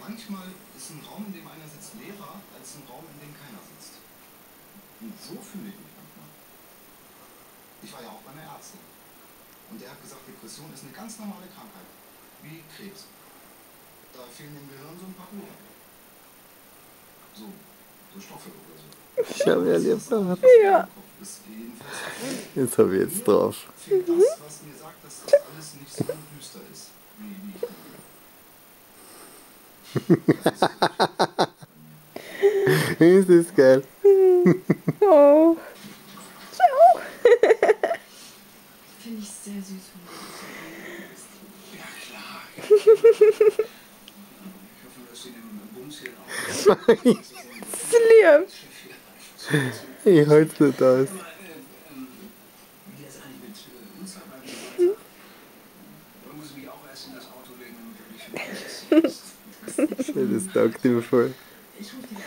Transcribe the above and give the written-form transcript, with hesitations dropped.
Manchmal ist ein Raum, in dem einer sitzt, leerer als ein Raum, in dem keiner sitzt. Und so fühle ich mich manchmal. Ich war ja auch bei einer Ärztin. Und der hat gesagt, Depression ist eine ganz normale Krankheit. Wie Krebs. Da fehlen im Gehirn so ein paar Uhren. So Stoffe oder so. Schau, wie lieb er hat. Ja. Jetzt habe ich jetzt drauf. Fehlt das, was mir sagt, dass das alles nicht so düster ist, wie ich denke. Ist das geil. Oh. Ciao. Finde ich sehr süß von dir. Ja, klar. Ich hoffe, dass sie den Bums hier auch. Das ist lieb. Ich halte nicht aus. Wie das eigentlich mit uns dabei? Oder muss ich mich auch erst in das Auto legen, damit du dich Das taugt ihm voll. Ich rufe dich an.